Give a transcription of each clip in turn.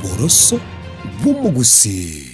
Oboroso bw'omogusii.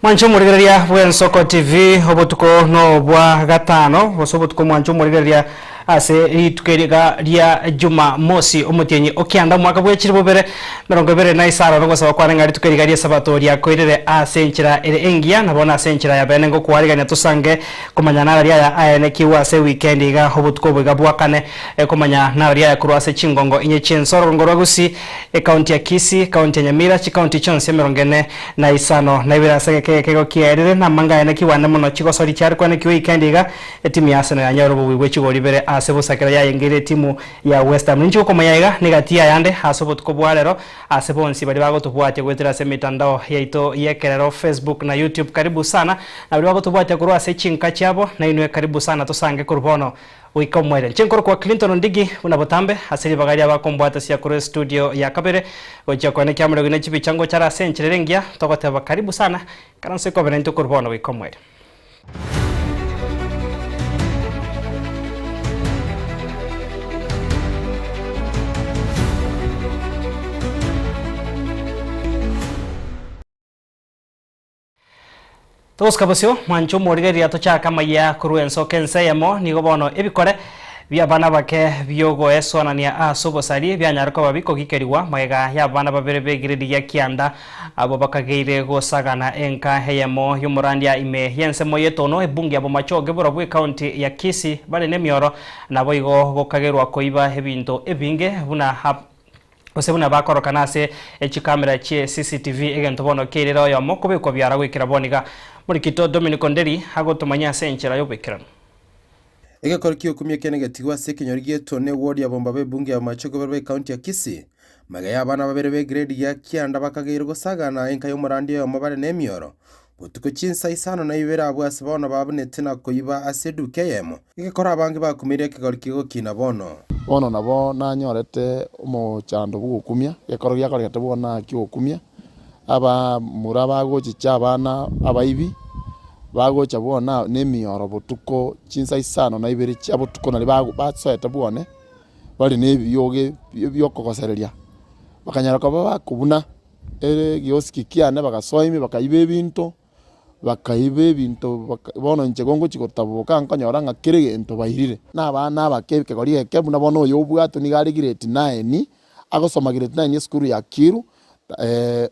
Mwanche omorigereria bw'Ensoko TV obotuko nobwa gatano gose obotuko mwanche omorigereria ase rituko eri iga ria Jumamosi omotienyi o kianda omwaka bwe chilifu bibere merongo ebere na isano nogosaba kwane ng'a rituko eri iga ri'esabato riakoirire ase enchera ere engiya na bono ase enchera ya bene ngokoarigania tosange komanya narari aya aenekigwe ase ewikendi iga obotuko obo iga bwa kane komanya narari aya korwa ase chingongo inye chi'ense orogongo rwa Gusii Ekaunti ya Kisii, ekaunti ya Nyamira, chikaunti chionsi emerongo ene na isano na ibere ase egeka egeke kiaerire na amanga aenekigwe ande mono chigosori chiare kwenekigwa ewikendi iga Etimu ya Arsenal yanyorire obobui bwe chigori ibere ase bosa ekero yayengeire etimu ya West Ham. Ninche gokomanya iga negati y'ayande ase obotuko bwa rero ase bonsi baria bagotobwatia goetera ase emetandao yaito y'ekerero Facebook na YouTube karibu sana na baria bagotobwatia korwa ase chinka chiabo nainwe karibu sana tosange korwa bono goika omoerio. Inche nkorokwa Clinton Ondigi buna botambe ase ribaga ria bakombwatasia korwa estudio ya kabere gochia koenekia amarigo ne chibicha ngocha are ase enchera ere engiya togoteba karibu sana ikaranse kobera intwe korwa bono goika omoerio. Togosika bosio, mwanche omorigereria tochake amayia korwa ensoko ense eyemo, nigo bono ebikore bi'abana abake bi'ogoesoanania ase obosari bianyare koba bikogikerigwa magega y'abana babere b'egiredi gia kianda Abwo bakageire gosagana enka eyemo y'omorandia ime y'ensemo y'etono ebunge ya Bomachoge borobwo ecounty ya Kisii bare nemioro naboigo gokagerwa koiba ebinto ebinge buna gose buna bakorokana ase chikamera chie CCTV egento bono keirere oyomo kobekwa biara goikera bono iga. Morikito Dominic Onderi agotomanyia ase enchera y'oboikeranu. Egekoro ki'okumia kiane getigwe ase ekenyoro gi'etono ewodi ya Bombaba ebunge ya Bomachoge borobwo ecounty ya Kisii. Magega y'abana babere b'egredi ya kianda bakageirwe gosagana enka y'omorandia oyomo bare nemioro. Botuko chinsa isano na ibere abwo ase bono babunete na koiba ase eduka eyemo, egekora abange bakumirie ekegori kegokina bono. Bono nabo nanyorete omochando bw'ogokumia, egekoro giakoregete bono naki ogokumia, abamura bagochicha abana abaibi, bagocha bono nemioro botuko chinsa isano na ibere chia botuko naria bago basoete bwone. bare nebioge bi'okogosereria, bakanyara koba bakobuna egeosiki kiane bagasoa ime bakaiba ebinto, bakaiba ebinto baka bono inche gongochia gotaboka nkonyora ng'a kera egento bairire. Na abana abake ekegori eke buna bono oyo obwatwe nigo are grade nine, agosoma grade nine esukuru ya Kiru,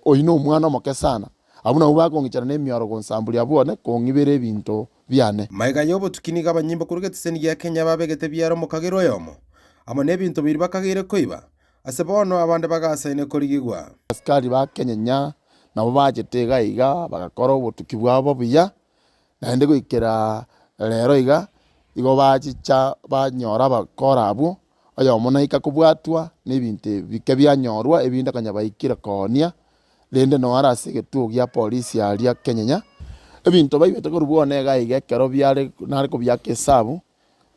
oyio na omwana omoke sana. Abwo nabwo bakong'ichana nemioro gonsamboria abwo one kong'ibera ebinto biane. Magega y'obotuki nigo abanyimbo korwa egetiseni gia Kenya babegete biara omokagera oyomo, amo nebinto biria bakageire koiba, ase bono abande bagasaine korigigwa. Abasikari ba Kenyenya nabo bachete iga iga bagakora obotuki bwabo buya, naende goikera rero iga, igo bachicha banyora abakora abwo, oyomo naika kobwatwa na ebinto ebike bianyorwa ebinde konya baikire koonia. Rende nonya are ase egetuo gia polisi aria Kenyenya, ebinto baibete korwa bwone iga iga ekero biare nare kobiaka esabu,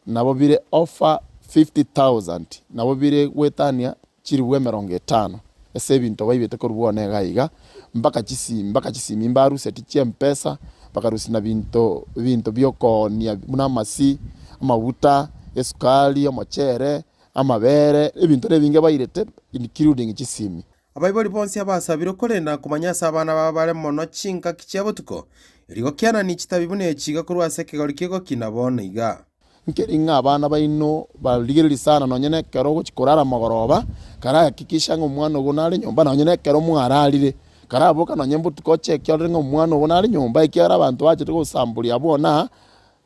nabo bire over 50,000, nabo bire goetania chilifu emerongo etano ase ebinto baibete korwa bwone iga iga, mpaka chisimi mpaka chisimi mbaruseti chia mpesa, bakarusia na binto ebinto bia okoonia buna amasi, amaguta, esukari, omochere, amabere, ebinto na ebinge bairete including chisimi. Abaibori bonsi abasabirwe korenda na komanya ase abana babo bare mono chingaki chia botuko, erio gokianania chitabi buna echi iga korwa ase ekegori kegokina bono iga. Nkeri ng'a abana baino barigererie sana nonye nekero ogochia korara mogoroba, karahakikisha ng'a omwana ogo nare nyomba nonye nekero mwararire, karaboka nonye mbotuko ocheke orore ng'a omwana ogo nare nyomba ekiagera abanto bachete gosamboria abwo na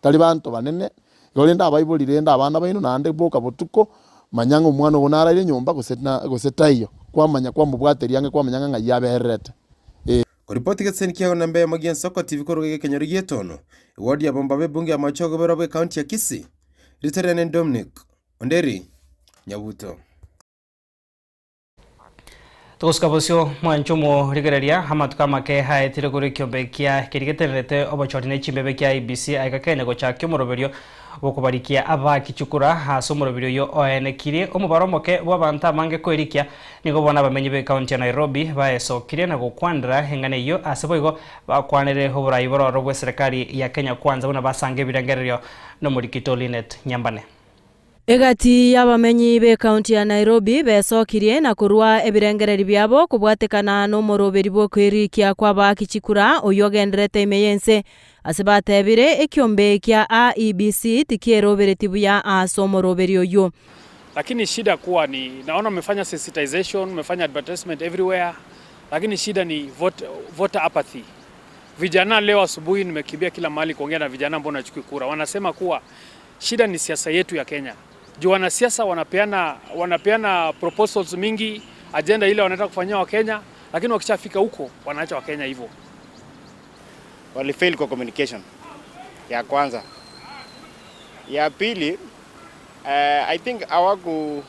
tari banto banene. Igo rende abaibori rende abana baino naende boka botuko, manya ng'a omwana ogo naraire nyomba gose na gose taiyo, kwamanya kwamobwateria ang'e kwamanya ng'a ng'ai abererete. Ee. Koripoti getiseni kiago namba eyemo gi'ensoko TV korwa egekenyoro gi'etono, eward ya Bombaba ebunge ya Machogo oboberwa bw'ecounty ya Kisii. Rita riane Dominic Onderi, Nyabuto. Togosuka bosio mwanche omorigereria amatuko amake aetire korwa ekiombe kia keria getenerete obochori ne chimbebe kia IEBC aiga Kenya gochakia omoroberio bw'okobarikia abaaki chikura ase omoroberio oyio oenekirie omobaro omoke bw'abanto abange koerikia nigo bono abamenyi b'ecounty ya Nairobi baesokirie na gokwanera eng'ana eyio ase boigo bakwanere oborai bororo bw'eserekari ya Kenya Kwanza buna basange ebirengererio nomorikito Linet Nyambane. Egati y'abamenyi b'ecounty ya Nairobi besokirie na korua ebirengereri biabo kobwatekana nomoroberi bw'okwerikia kw'abaaki chikura oyio ogenderete ime y'ense ase batebire ekiombe kia IEBC tikierobereti buya ase omoroberi oyio. Lakini shida kuwa ni naona mmefanya sensitization, mmefanya advertisement everywhere, lakini shida ni vote, voter apathy. Vijana leo asubuhi nimekimbia kila mahali kuongea na vijana ambao wanachukua kura, wanasema kuwa shida ni siasa yetu ya Kenya. Juu wanasiasa wanapeana, wanapeana proposals mingi, agenda ile wanataka kufanyia Wakenya, lakini wakishafika huko wanaacha Wakenya hivyo. Walifail kwa communication ya kwanza. Ya pili, I think hawaku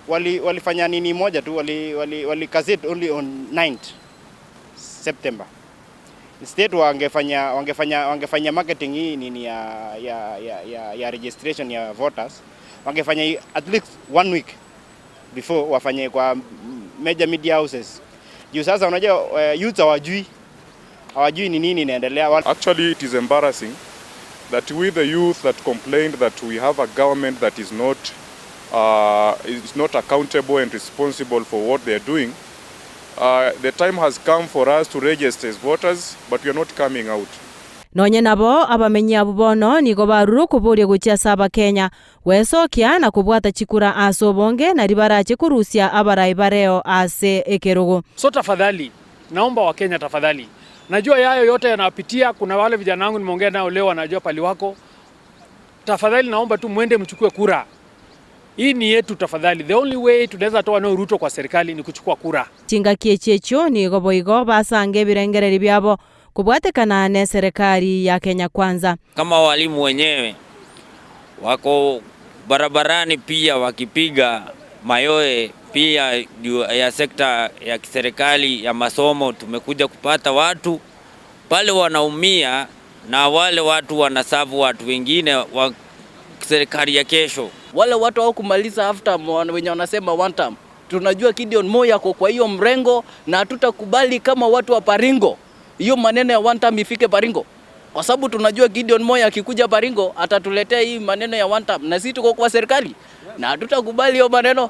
wali, walifanya nini moja tu wali, wali, wali gazette only on 9th September. Instead wangefanya wangefanya wangefanya marketing hii nini ya ya, ya, ya, ya registration ya voters wangefanya hii at least one week before wafanye kwa major media houses. Juu sasa unajua youth hawajui hawajui ni nini inaendelea. Actually, it is embarrassing that we, the youth that complained that we have a government that is not accountable and responsible for what they are doing. The time has come for us to register as voters, but we are not coming out. Nonye nabo abamenyi abwo bono nigo barure okoboria gochia ase abakenya gwesokia na kobwata chikura ase obonge nari barache korusia abarai bareo ase ekerogo. So tafadhali, naomba Wakenya tafadhali, najua yayo yote yanapitia. Kuna wale vijana wangu nimeongea nao leo, wanajua pali wako. Tafadhali naomba tu mwende mchukue kura. Hii ni yetu tafadhali. The only way tunaweza toa nao Ruto kwa serikali ni kuchukua kura. Chingaki echi echio nigo boigo basange ebirengereri biabo kobwatekana na serikali ya Kenya Kwanza. Kama walimu wenyewe wako barabarani pia wakipiga mayowe pia juu ya sekta ya kiserikali ya masomo, tumekuja kupata watu pale wanaumia na wale watu wanaserve watu wengine wa serikali ya kesho. Wale watu hawakumaliza half term wenye wanasema one term. Tunajua Gideon Moi ako kwa hiyo mrengo na hatutakubali kama watu wa Baringo hiyo maneno ya one term ifike Baringo, kwa sababu tunajua Gideon Moi akikuja Baringo atatuletea hii maneno ya one term, na sisi tuko kwa serikali na hatutakubali hiyo maneno.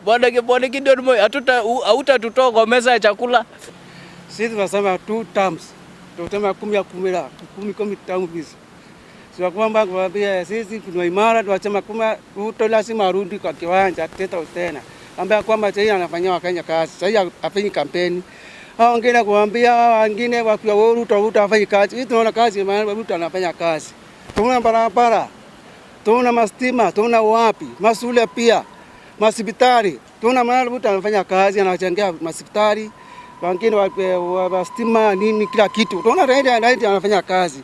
Bwana bwana Gideon Moi, hatuta hautatutoa kwa meza ya chakula. Sisi tunasema two terms, tunasema kumi ya kumi la kumi kumi terms hizi. Sio kwamba kuambia sisi tuna imara tunasema kama Ruto lazima arudi kwa kiwanja tena tena, ambaye kwamba sasa anafanyia Wakenya kazi, sasa hafanyi kampeni. Hao wengine kuambia wengine wakiwa wao Ruto Ruto hafanyi kazi. Sisi tunaona kazi, maana Ruto anafanya kazi. Tunaona barabara, tunaona mastima, tunaona wapi, mashule pia, masibitari. Tunaona maana Ruto anafanya kazi, anachangia masibitari, wengine wa, wa stima nini kila kitu. Tunaona Raila Raila anafanya kazi.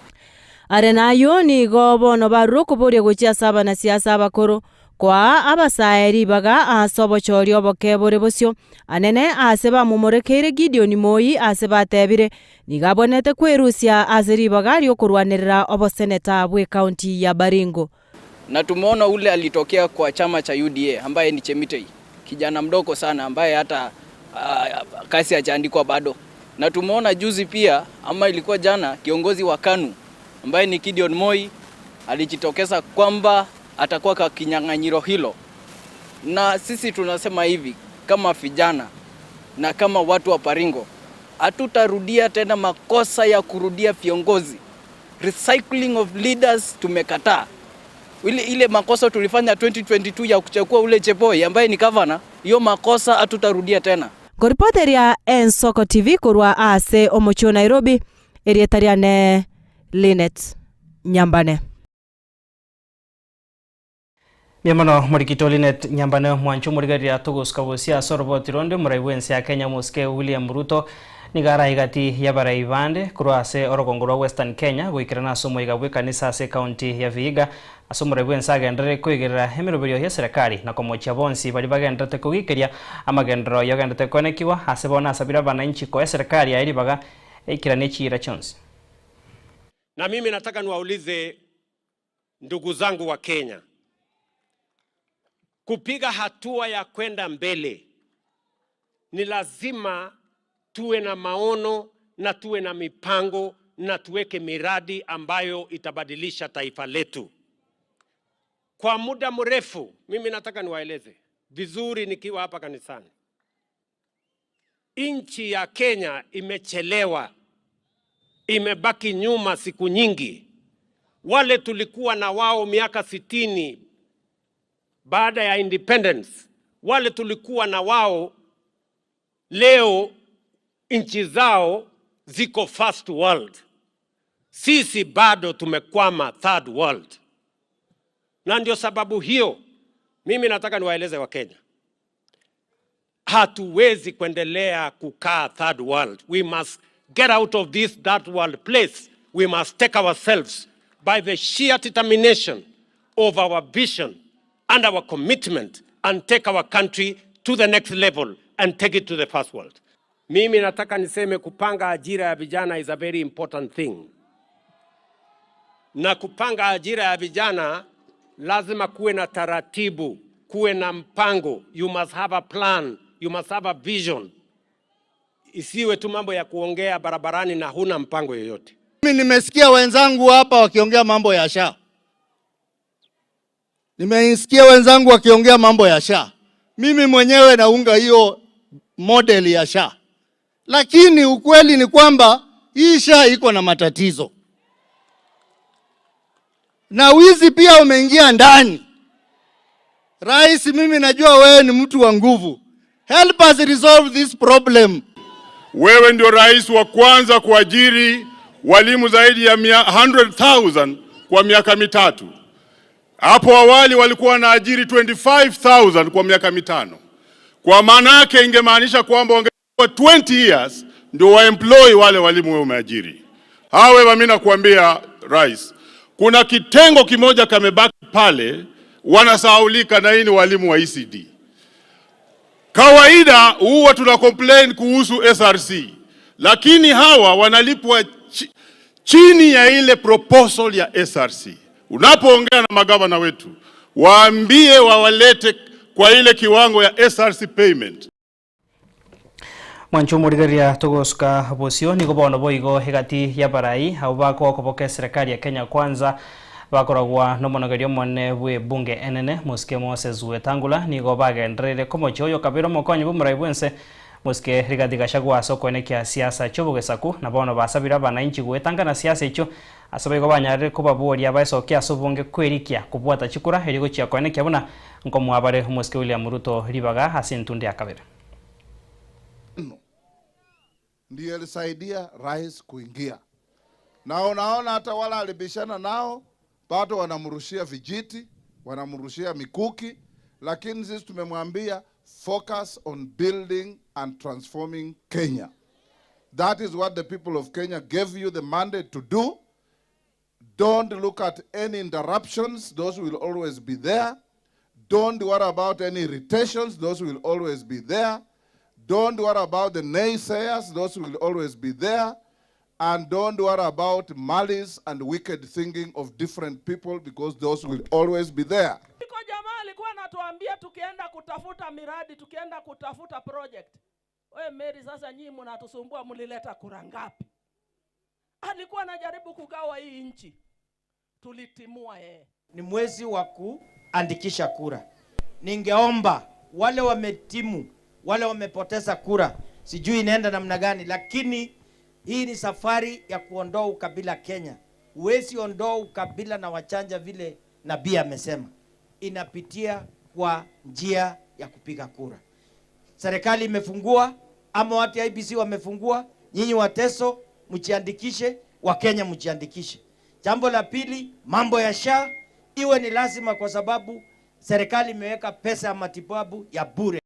Are nayo nigo bono barure okoboria gochia ase abanasiasa abakoro kwa abasaeri baga ase obochori oboke bore bosio anene ase bamomorekeire Gideon Moi ase batebire nigo abonete kwerusia ase ribaga riokorwanerera oboseneta bwe county ya Baringo. Na tumeona ule alitokea kwa chama cha UDA ambaye ni Chemitei, kijana mdogo sana ambaye hata kazi hajaandikwa bado. Na tumeona juzi pia ama ilikuwa jana, kiongozi wa KANU ambaye ni Gideon Moi alijitokeza kwamba atakuwa kwa kinyang'anyiro hilo, na sisi tunasema hivi kama vijana na kama watu wa Baringo, hatutarudia tena makosa ya kurudia viongozi. Recycling of leaders tumekataa. Ile, ile makosa tulifanya 2022 ya kuchagua ule Cheboi ambaye ni governor, hiyo makosa hatutarudia tena. Ngoripoteria Ensoko TV korwa ase omochio Nairobi erietariane Linet Nyambane. Miamono morikito Linet Nyambane mwancho morigeria tugusuka bosia ase oroboti ronde morai bwense ya Kenya mosike William Ruto Nigo arae gati y'abarai bande korwa ase orogongo rwa Western Kenya goikerana ase omoiga bw'ekanisa ase ekaunti ya Vihiga ase omorai bw'ense agenderere koigerera emeroberio y'eserekari na komochia bonsi baria bagendererete kogikeria amagenderero yogendererete koenekigwa ase bono asabire abanainchi koa eserekari yaye ribaga eikeranie chiira chionsi. Na mimi nataka niwaulize ndugu zangu wa Kenya, kupiga hatua ya kwenda mbele ni lazima tuwe na maono na tuwe na mipango na tuweke miradi ambayo itabadilisha taifa letu. Kwa muda mrefu, mimi nataka niwaeleze vizuri nikiwa hapa kanisani, nchi ya Kenya imechelewa, imebaki nyuma siku nyingi. Wale tulikuwa na wao miaka sitini baada ya independence, wale tulikuwa na wao leo nchi zao ziko first world, sisi bado tumekwama third world. Na ndio sababu hiyo mimi nataka niwaeleze Wakenya, hatuwezi kuendelea kukaa third world. We must get out of this third world place. We must take ourselves by the sheer determination of our vision and our commitment and take our country to the next level and take it to the first world. Mimi nataka niseme kupanga ajira ya vijana is a very important thing. Na kupanga ajira ya vijana lazima kuwe na taratibu, kuwe na mpango. You must have a plan, you must have a vision. Isiwe tu mambo ya kuongea barabarani na huna mpango yoyote. Mimi nimesikia wenzangu hapa wakiongea mambo ya SHA. Nimesikia wenzangu wakiongea mambo ya SHA. Mimi mwenyewe naunga hiyo model ya SHA, lakini ukweli ni kwamba hii SHA iko na matatizo na wizi pia umeingia ndani. Rais, mimi najua wewe ni mtu wa nguvu. Help us resolve this problem. Wewe ndio rais wa kwanza kuajiri walimu zaidi ya 100,000 kwa miaka mitatu. Hapo awali walikuwa wanaajiri 25,000 kwa miaka mitano. Kwa maana yake ingemaanisha kwamba wangekuwa 20 years ndio waemploy wale walimu wewe umeajiri. Hawe mimi nakuambia rais, kuna kitengo kimoja kamebaki pale wanasahaulika, na hii ni walimu wa ECD. Kawaida huwa tuna complain kuhusu SRC, lakini hawa wanalipwa chini ya ile proposal ya SRC. Unapoongea na magavana wetu, waambie wawalete kwa ile kiwango ya SRC payment. Mwanche omorigereria togosuka bosio nigo bono boigo egati y'abarai abwo bakoa okoboka eserekari ya Kenya Kwanza bakoragwa nomonogeria omonene bw'ebunge enene Mosike Moses Wetangula nigo bagendereire komochia oyo kabere omokonyi bw'omorai bw'ense Mosike Rigathi Gachagua ase okoenekia siasa chi'obogesaku na bono basabire abanainchi goetanga na siasa echio ase boigo banyarire kobaboria baesokie ase obonge kwerikia kobwata chikura erio gochia koenekia buna nkomoa bare Omosike William Ruto ribaga ase entunde ya kabere. Ndiyo ilisaidia rais kuingia, na unaona hata wala alibishana nao bado wanamrushia vijiti, wanamrushia mikuki, lakini sisi tumemwambia focus on building and transforming Kenya. That is what the people of Kenya gave you the mandate to do. Don't look at any interruptions, those will always be there. Don't worry about any irritations, those will always be there. Don't worry about the naysayers, those will always be there. And don't worry about malice and wicked thinking of different people because those will always be there. Iko jamaa alikuwa anatuambia tukienda kutafuta miradi, tukienda kutafuta project. We Mary, sasa nyinyi mnatusumbua, mlileta kura ngapi? Alikuwa anajaribu kugawa hii nchi, tulitimua yeye. Ni mwezi wa kuandikisha kura. Ningeomba wale wametimu, wale wamepoteza kura, sijui inaenda namna gani, lakini hii ni safari ya kuondoa ukabila Kenya. Huwezi ondoa ukabila na wachanja vile nabii amesema, inapitia kwa njia ya kupiga kura. Serikali imefungua ama watu IEBC wamefungua, nyinyi Wateso mjiandikishe, Wakenya mjiandikishe. Jambo la pili, mambo ya SHA iwe ni lazima, kwa sababu serikali imeweka pesa ya matibabu ya bure.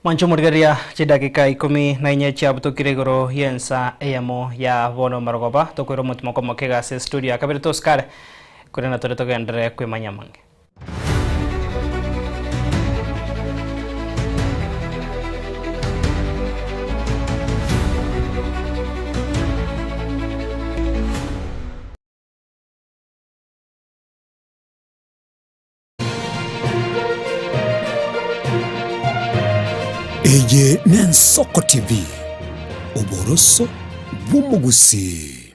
Mwanche omorigereria chidakika ikomi na inye chiabutokire igoro y'ensa eyemo ya bono marogoba, tokoira omotimoko omoke iga ase estudio ya kabere tosikare, korende tore togenderere kwemanya amange. Eye n'Ensoko TV, oboroso bw'omogusii.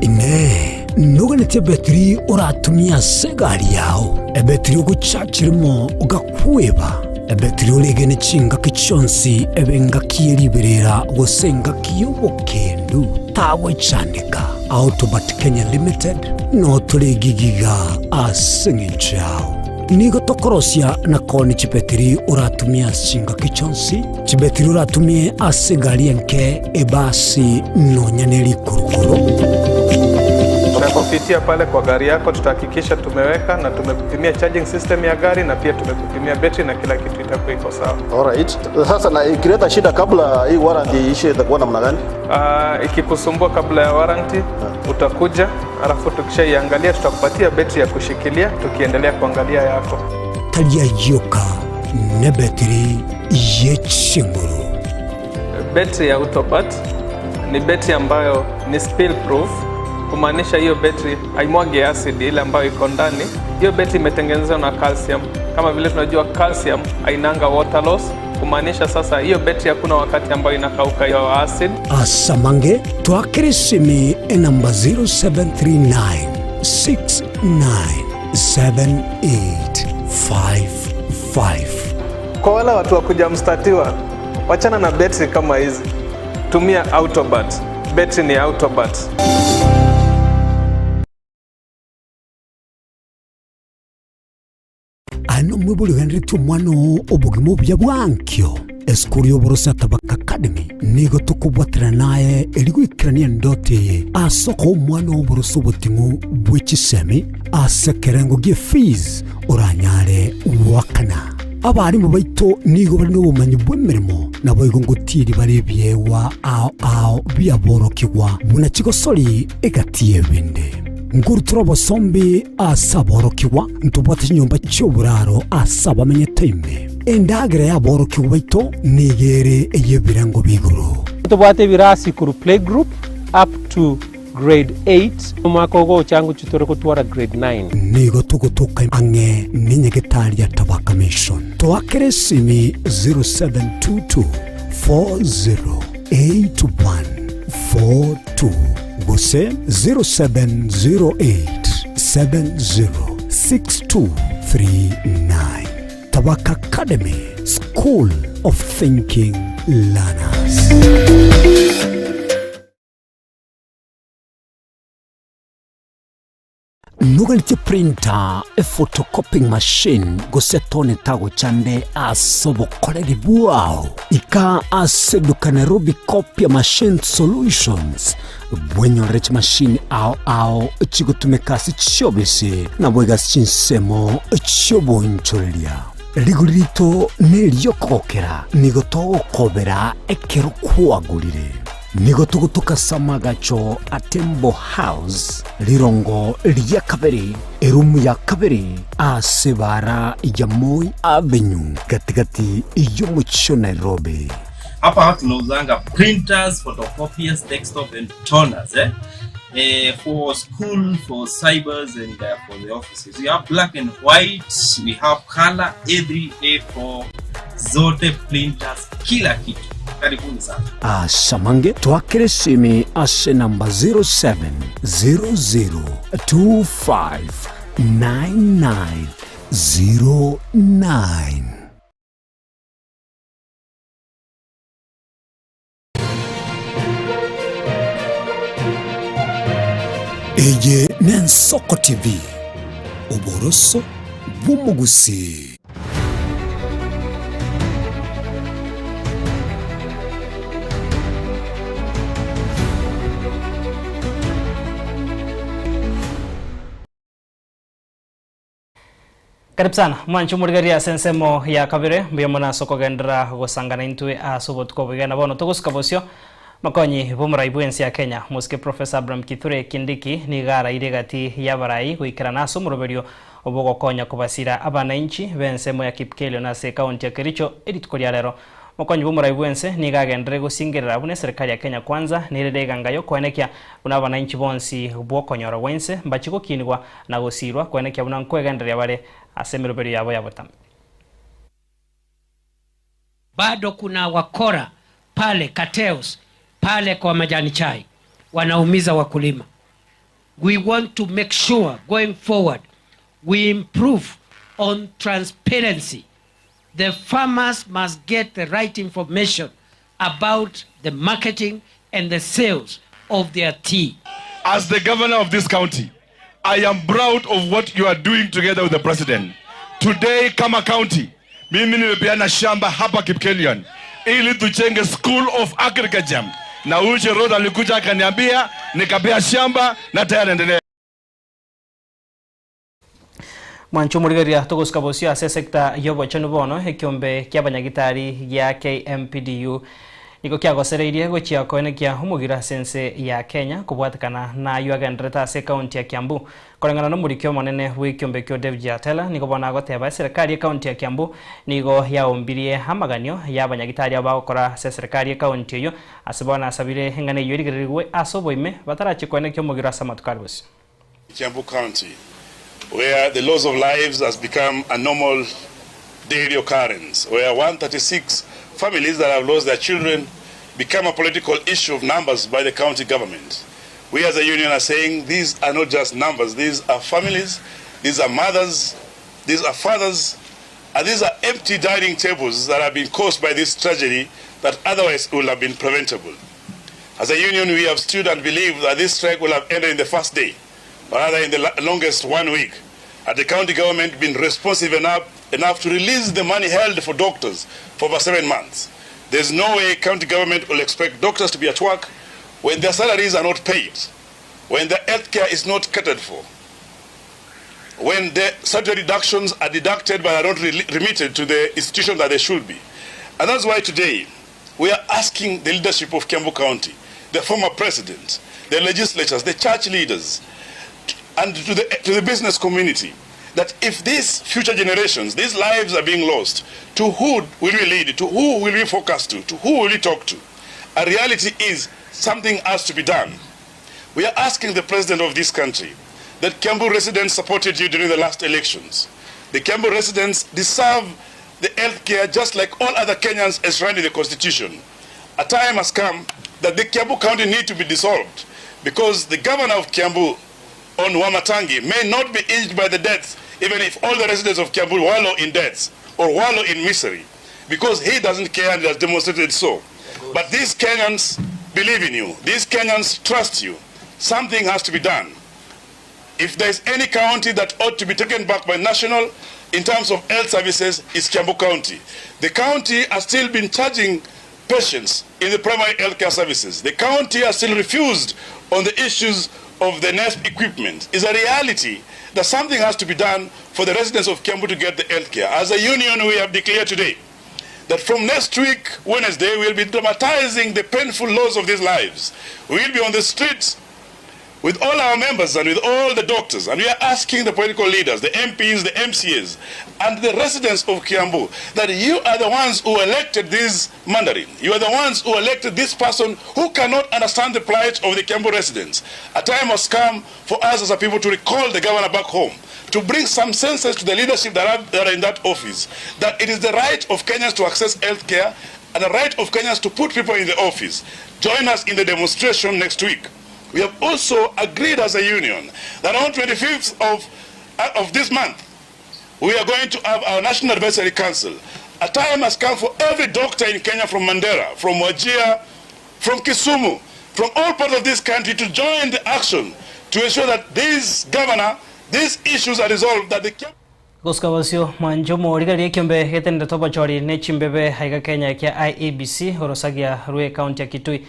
Inee! Noganetie ebetiri oratumie ase egari yao, ebetiri ogochachera imo ogakweba, ebetiri oregene chingaki chionsi ebe engaki ye riberera gose engaki y'obokendu? Tagwechandeka. Autobat Kenya Limited notore egigiga ase eng'encho yao. Nigo tokorosia na koonia chibetiri oratumie ase chingaki chionsi, chibetiri oratumie ase egari enke, ebasi, nonya ne rikurukuru. Tutakupitia pale kwa gari yako, tutahakikisha tumeweka na tumekupimia charging system ya gari na pia tumekupimia betri na kila kitu itakuwa iko sawa. Alright. Sasa na ikileta shida kabla hii warranty iishe itakuwa namna gani? Ikikusumbua kabla ya warranty utakuja, alafu tukishaiangalia tutakupatia betri ya kushikilia tukiendelea kuangalia yako. Tari ayio oka, nebetiri ye chinguru. Betri ya Autobat ni betri ambayo ni spill proof, kumaanisha hiyo betri haimwagi acid ile ambayo iko ndani. Hiyo betri imetengenezwa na calcium. Kama vile tunajua calcium hainanga water loss, kumaanisha sasa hiyo betri hakuna wakati ambayo inakauka hiyo acid. Asamange twakere esimi enamba 0739 697855. Kwa wale watu wa kuja mstatiwa, wachana na betri kama hizi, tumia Autobat. Betri ni Autobat. Aye nomwibori ogenderetie omwana oo obogima obuya bwa ankio. Esukuru y'oboroso ya Tabaka Academy nigo tokobwaterana naye erio goikerania endoto eye ase okoa omwana oo oboroso oboting'u bwe chisemi ase ekerengo gie fees oranyare goakana. Abarimu baito nigo bare nobomanyi bw'emeremo, naboigo ngotieri bare ebiegwa ao ao biaborokigwa buna chigosori egati y'ebinde. Nkorutora obosombi ase aborokigwa, ntobwate chinyomba chi'oboraro ase abamenyete ime. Endagera y'aborokigwa baito nigo ere ey'ebirengo bi'igoro. Ntobwate ebirasi korwa playgroup up to grade 8 omwaka ogocha ngochia tore gotwara grade 9. Nigo togotoka ang'e nenyagetari ya Tabaka Mission. Toakere esimi 0722 408142 gose 0708 706239. Tabaka Academy, School of Thinking Learners. Noganetie printer, ephotocopying machine, gose tone tagochande ase obokoreri bwao? Ika ase eduka Nairobi Copia Machine Solutions bwenyorere chimashini ao ao chigotumeka ase chiobisi naboigo ase chinsemo chi'oboonchoreria. Rigori rito neri'okogokera, nigo togokobera ekero kwagorire. Nigo togotoka ase amagacho a Tembo House, rirongo ria kabere, erumu ya kabere, ase ebaara ya Moi Avenue, gati-gati y'omochie o Nairobi. Hapa tunauzanga printers, photocopiers, desktop and toners eh? Eh, for school, for cybers and for the offices. We have black and white, we have color A3, A4, zote printers, kila kitu. Karibuni sana. Asamange twakere esimi ase namba 0700259909. Eye n'Ensoko TV, oboroso bw'omogusii. Karibu sana mwanche omorigereria ase ensemo ya kabere, mbuya mono ase okogenderera gosangana intwe ase obotuko oboiga. Na bono togosuka bosio mokonyi bw'omorai bw'ense ya Kenya, Omosike Professor Abraham Kithure Kindiki nigo araire egati y'abarai goikerana ase omoroberio bw'ogokonya kobasira abanainchi b'ensemo ya Kipkelion ase ekaunti ya Kericho erituko ria rero. Mokonyi bw'omorai bw'ense nigo agenderere gosingerera buna eserekari ya Kenya Kwanza nerere eganga y'okoenekia buna abanainchi bonsi bw'okonyora gwa inse mbachie gokinigwa na gosiirwa koenekia buna nkwegendereria bare ase emeroberio yabo ya botambe. Bado kuna wakora pale cartels pale kwa majani chai wanaumiza wakulima. We want to make sure going forward we improve on transparency. The farmers must get the right information about the marketing and the sales of their tea. As the governor of this county, I am proud of what you are doing together with the president. Today kama county, mimi nimepeana shamba hapa Kipkelion ili tujenge School of Agriculture, na huyu Cherotich alikuja akaniambia, nikapea shamba na tayari endelea. Mwanche omorigereria togosuka bosio ase esecta y'obochenu bono, ekiombe ki'abanyagitari gia KMPDU nigo kiagosereirie gochia koenekia omogiro ase ense ya Kenya kobwatekana nayio agenderete ase ekaunti ya Kiambu. Koreng'ana nomoriki omonene bw'ekiombe ekio David Yatela nigo bono agoteba eserekari y'ekaunti ya Kiambu nigo yaombirie amaganio y'abanyagitari abo bagokora ase eserekari y'ekaunti eyio ase bono asabire eng'ana eyio erigererigwe ase oboime batarachie koenekia omogiro ase amatuko are bosio. Kiambu County, where the loss of lives has become a normal daily occurrence, where 136 families that have lost their children become a political issue of numbers by the county government. We as a union are saying these are not just numbers, these are families, these are mothers, these are fathers, and these are empty dining tables that have been caused by this tragedy that otherwise would have been preventable. As a union, we have stood and believed that this strike will have ended in the first day, or rather in the longest 1 week. Had the county government been responsive enough to release the money held for doctors for over 7 months, there's no way county government will expect doctors to be at work when their salaries are not paid, when their health care is not catered for, when the salary reductions are deducted but are not remitted to the institution that they should be. And that's why today we are asking the leadership of Kiambu County, the former president, the legislatures, the church leaders, and to the business community, that if these future generations, these lives are being lost, to who will we lead? To who will we focus to? To who will we talk to? A reality is something has to be done. We are asking the president of this country that Kiambu residents supported you during the last elections. The Kiambu residents deserve the health care just like all other Kenyans enshrined in the constitution. A time has come that the Kiambu County need to be dissolved because the governor of Kiambu on Wamatangi may not be injured by the deaths, even if all the residents of Kiambu wallow in deaths or wallow in misery, because he doesn't care and has demonstrated so. But these Kenyans believe in you. These Kenyans trust you. Something has to be done. If there's any county that ought to be taken back by national in terms of health services, it's Kiambu County. The county has still been charging patients in the primary health care services. The county has still refused on the issues of the NESP equipment. It's a reality that something has to be done for the residents of Kiambu to get the health care. As a union, we have declared today that from next week, Wednesday, we'll be dramatizing the painful loss of these lives. We'll be on the streets with all our members and with all the doctors, and we are asking the political leaders, the MPs, the MCAs, and the residents of Kiambu, that you are the ones who elected this Mandarin. You are the ones who elected this person who cannot understand the plight of the Kiambu residents. A time has come for us as a people to recall the governor back home, to bring some senses to the leadership that are in that office, that it is the right of Kenyans to access health care and the right of Kenyans to put people in the office. Join us in the demonstration next week. We have also agreed as a union that on 25th of this month, we are going to have our National Advisory Council. A time has come for every doctor in Kenya, from Mandera, from Wajir, from Kisumu, from all parts of this country to join the action to ensure that this governor, these issues are resolved. That the Gosuka bosio mwanjomo rigarie kiombe getende tobochori ne chimbebe haiga Kenya kia IEBC orosagia rwe county ya Kitui.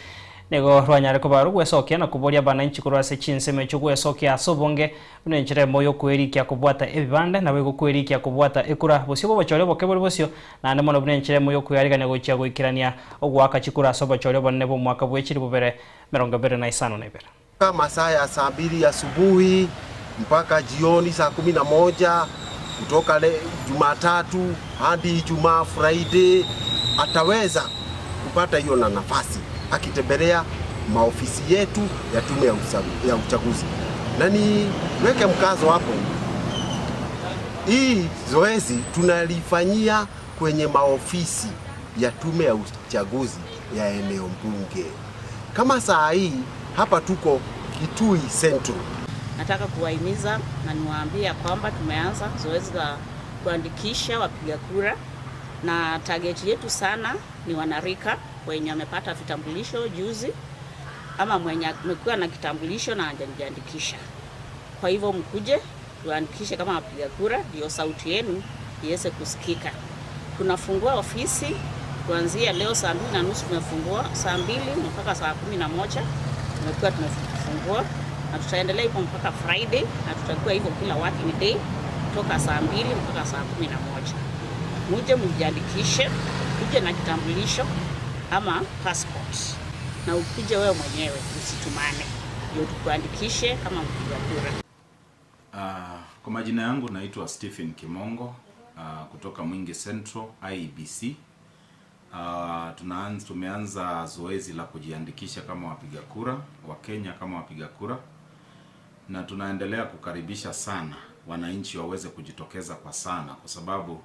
Nigo rwanyare koba rogwesokia na koboria abananchi korwa ase chinsemo echio gwesokia ase obonge buna enchera emo y'okwerikia kobwata ebibande naboigo kwerikia kobwata ekura bosio bw'obochori oboke bore bosio naende mono buna enchera emo y'okwearigania gochia goikerania ogoaka chikura ase obochori obonene bw'omwaka bwe chilifu bibere merongo ebere na isano na ibere. Masaa ya saa mbili asubuhi mpaka jioni saa 11 kutoka le, Jumatatu hadi Ijumaa Friday, ataweza kupata hiyo na nafasi akitembelea maofisi yetu ya tume ya uchaguzi. Na niweke mkazo hapo, hii zoezi tunalifanyia kwenye maofisi ya tume ya uchaguzi ya eneo bunge. Kama saa hii hapa tuko Kitui Central. Nataka kuwahimiza na niwaambie kwamba tumeanza zoezi la kuandikisha wapiga kura, na target yetu sana ni wanarika wenye wamepata vitambulisho juzi ama mwenye amekuwa na kitambulisho na hajajiandikisha. Kwa hivyo mkuje tuandikishe kama wapiga kura, ndio sauti yenu iweze kusikika. Tunafungua ofisi kuanzia leo saa 2:30, tumefungua saa 2 mpaka saa 11 tumekuwa tumefungua, na tutaendelea hivyo mpaka Friday, na tutakuwa hivyo kila working day kutoka saa 2 mpaka saa 11. Muje mjiandikishe, uje na kitambulisho ama passport, na ukuje wewe mwenyewe, usitumane, ndio tukuandikishe kama mpiga kura. Kwa majina yangu naitwa Stephen Kimongo kutoka Mwingi Central IEBC. Tumeanza zoezi la kujiandikisha kama wapiga kura wa Kenya kama wapiga kura, na tunaendelea kukaribisha sana wananchi waweze kujitokeza kwa sana, kwa sababu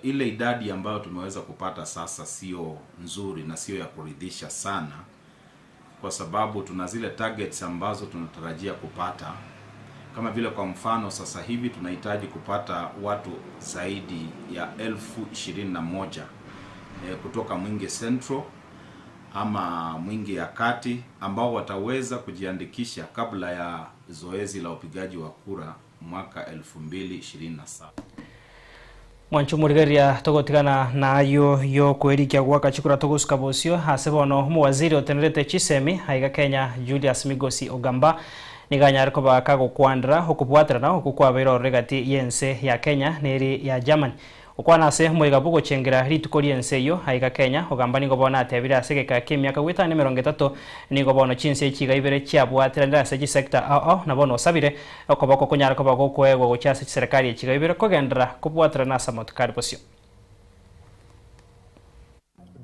ile idadi ambayo tumeweza kupata sasa sio nzuri na sio ya kuridhisha sana, kwa sababu tuna zile targets ambazo tunatarajia kupata. Kama vile kwa mfano sasa hivi tunahitaji kupata watu zaidi ya 21,000 kutoka Mwingi Central ama Mwingi ya Kati ambao wataweza kujiandikisha kabla ya zoezi la upigaji wa kura mwaka elfu mbili ishirini na saba. Mwancho murigeria togotigana nayo yo kwerikia gwaka chikura togusuka bosio ase bono omuwaziri otenerete chisemi aiga Kenya Julius Migosi Ogamba niganyare koba kagokwandera okobwaterana oku kwabeire orore gati y'ense ya Kenya neri ya Germany. Okwana ase moiga bogochengera rituko ri'ense eyo aiga Kenya Ogamba nigo bono atebire ase egeka kia emiaka goetana emerongo etato nigo bono chinse echiga ibere chiabwateranire ase chisector ao ao na bono osabire okoboko konyara koba gokoegwa gochia ase chiserikali echiga ibere kogendera kobwaterana ase amatuko bosio.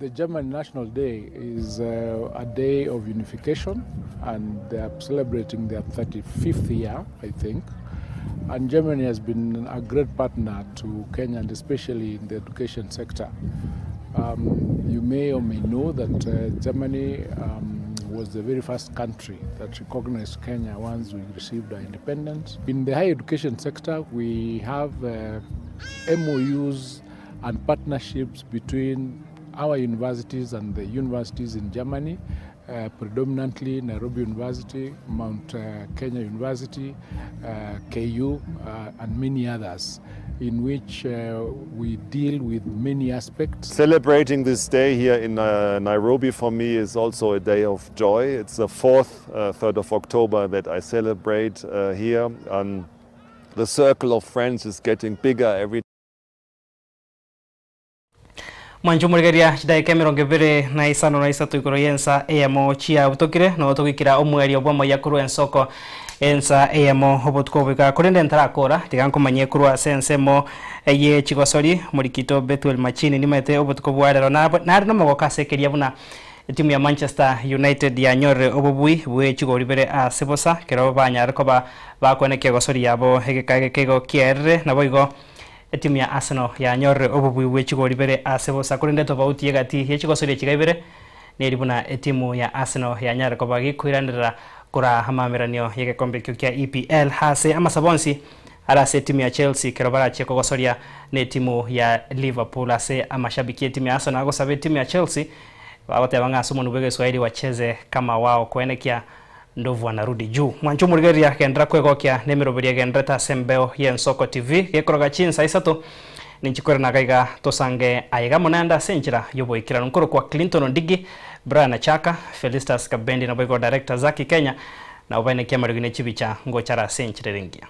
The German National Day is a day of unification, and they are celebrating their 35th year, I think. And Germany has been a great partner to Kenya, and especially in the education sector. You may or may know that Germany was the very first country that recognized Kenya once we received our independence. In the higher education sector, we have MOUs and partnerships between our universities and the universities in Germany, predominantly Nairobi University, Mount Kenya University, KU, and many others, in which we deal with many aspects. Celebrating this day here in Nairobi for me is also a day of joy. It's the 3rd of October that I celebrate here. The circle of friends is getting bigger every Mwancho murigeria chidaika emirongo ebere na isano na isato igoro y'ensa eyemo chiabutokire no togwikira omwerio bwa moya korwa ensoko ensa eyemo obotuko oboika korende ntarakora tiga nkomanye korwa ase ensemo eye chigosori morikito Bethuel Machini nimaete obotuko bwa rero nare nomogoka ase ekeria buna etimu ya Manchester United yanyorire obobui bwe chigori bere ase bosa kero banyare koba bakwenekia egosori yabo egeka egekego kierire nabo igo etimu ya Arsenal yanyorire obobui bwe chigori bere ase bosa korende tofauti yegati ye chigosori echiga ibere neri buna etimu ya Arsenal yanyare koba gikoiranera kora amameranio yegekombe kio kia EPL hase amasabonsi arase etimu ya Chelsea kero barachie kogosoria ne etimu ya Liverpool ase amashabiki etimu ya Arsenal agosaba etimu ya Chelsea bagoteba ng'a ase omonwe bwa Egeswahili wacheze kama wao kwenekia ndovu anarudi juu. Mwancho murigeria kendra kwegokia nemiroberia genderete ase embeo ya Ensoko TV gekoroga chinsa isato ninchikore nagaiga tosange aiga monanda ase enchera yoboikerano nkoro kwa Clinton Ondigi Brian Achaka, Felistus Kabendi naboigo Director Zaki Kenya nabo baenekia amariogi ne chibicha ngochara ase enchera ere engiya.